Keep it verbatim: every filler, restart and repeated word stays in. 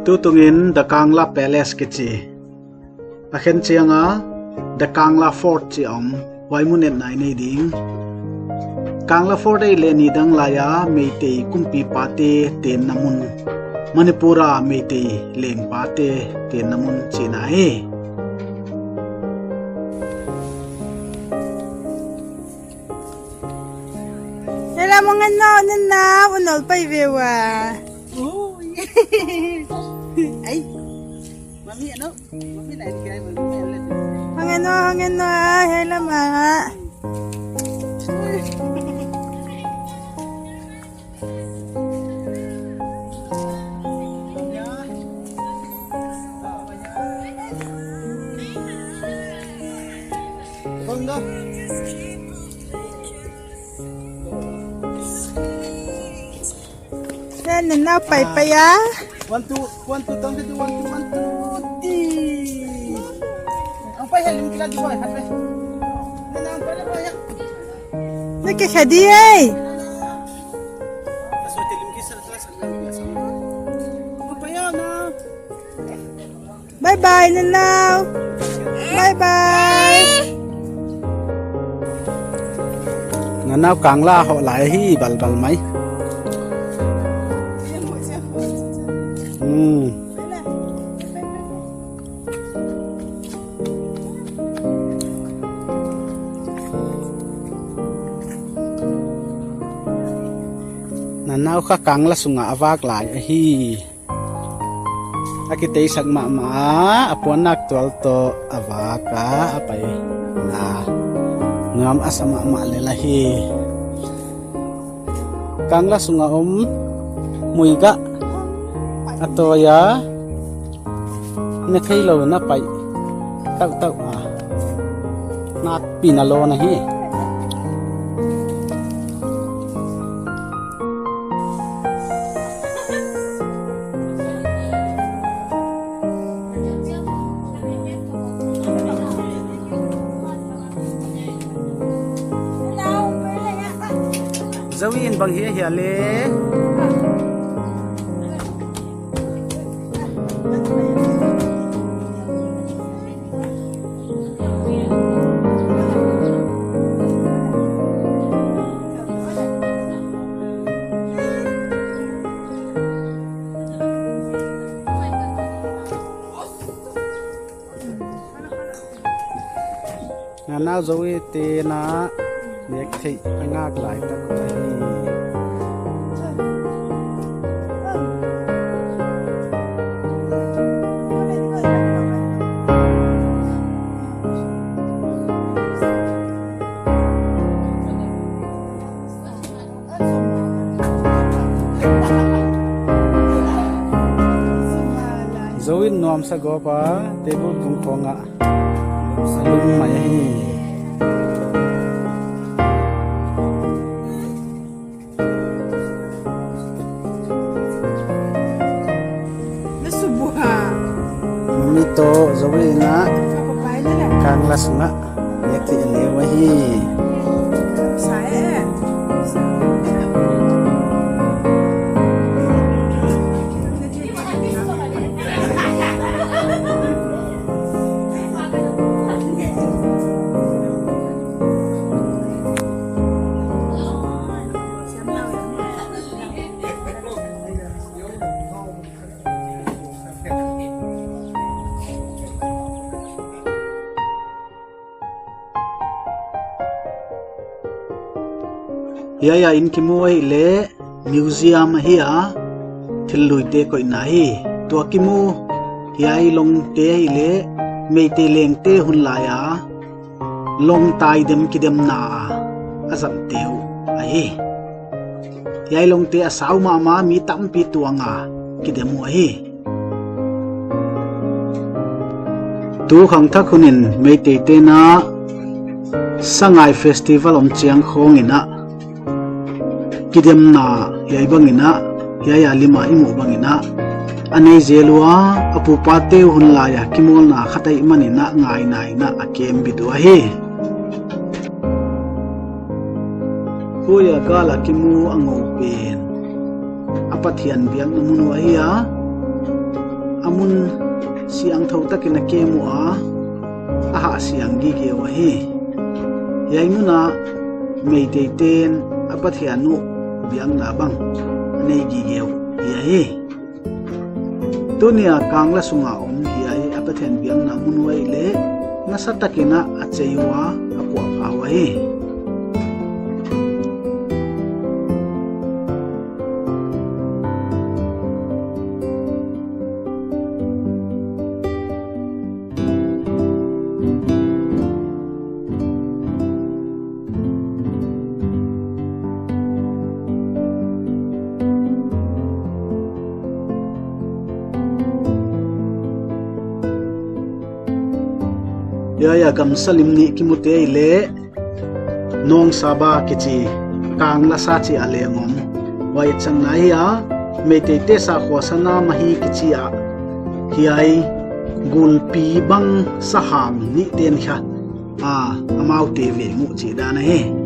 Tutungin The Kangla Palace kichi, a khen chiang a The Kangla Fort chi om, huai mun en nai nei ding. Kangla Fort ei leh nidang lai a Meitei kumpipate tenna mun, Manipur a Meitei lengpate tenna mun chihna hi. Hela, mong en no, nen na, unol pai ve ua. Ui. Ai. Mami, ano? Mami na ini kira, mami na ini. Hong en no, hong en no, ah, hela ma. Nen na pai pai a. One, two, one, two, tang, one, two, one, two, three. Ang pai, halim kila di boy, hape. Nen na ang pai na boy, ya. Na ke khadi ai. Aso te lim kisa, kisa, kisa. Ang pai na. Bye bye, Nanau. Bye bye. Nanau Kangla hoh lai hi, balbal mai. Hmm. Nanau kha Kangla sunga a vak lai ahi. A kiteisak mahmah a, a puannak tual toh a vak a, a pai na. Nuam a sa mahmah lel ahi. Kangla sunga om muigah a tawi a, na kheilou na pai tauhtauh a. Nakpi na lou na hi. Zoe in bang hia hia le. Nanau Zoe te na nek theih a ngak lai tak ahi. Zoe in nuamsa gawp a, table tung khong ah a lum mai hi. Na subuha. Mami toh Zoe in a Kangla sunga nek theih a neu ahi. Hiai a in kimu ahihleh museum ahi a, thil luite koihna hi. Tua kimu hiai lawngte ahihleh Meitei lengte hun lai a lawng taidem kidemna a zat uh ahi. Hiai lawngte a sau mahmah, mi tampi tuang a kidem uh ahi. Tu khangthak hun in Meitei te'n a Sangai Festival om chiang khawng in a kidemna hiai bang in a, hiai a lim a i muh bang in a, a nei zel ua, a pupate uh hun lai a kimawlna khat ahih man in a ngaihna in a a kem bit uh ahi. Huai a gal a kimu a ngou pen a Pathian biakna mun uh ahi a. Mun siangthou takin a kem ua, a hah siang gige uh ahi. Hiai mun ah Meiteite'n a Pathian uh biakna bang a nei gige uh hi ahi. Tuni a Kangla sunga om hiai a Pathian biakna mun uh ahihleh nasa takin a chei ua, a kuapha uh ahi. Hiai a gamsa lim nih kimute ahihleh Nawngsaba kichi, Kangla sa chi a leng om. Huai a chang nai a, Meiteite sakhuasa nam ahi kichi a, hiai gulpi bang sahang nihte'n kha, a, amaute veng uh chih dan ahi.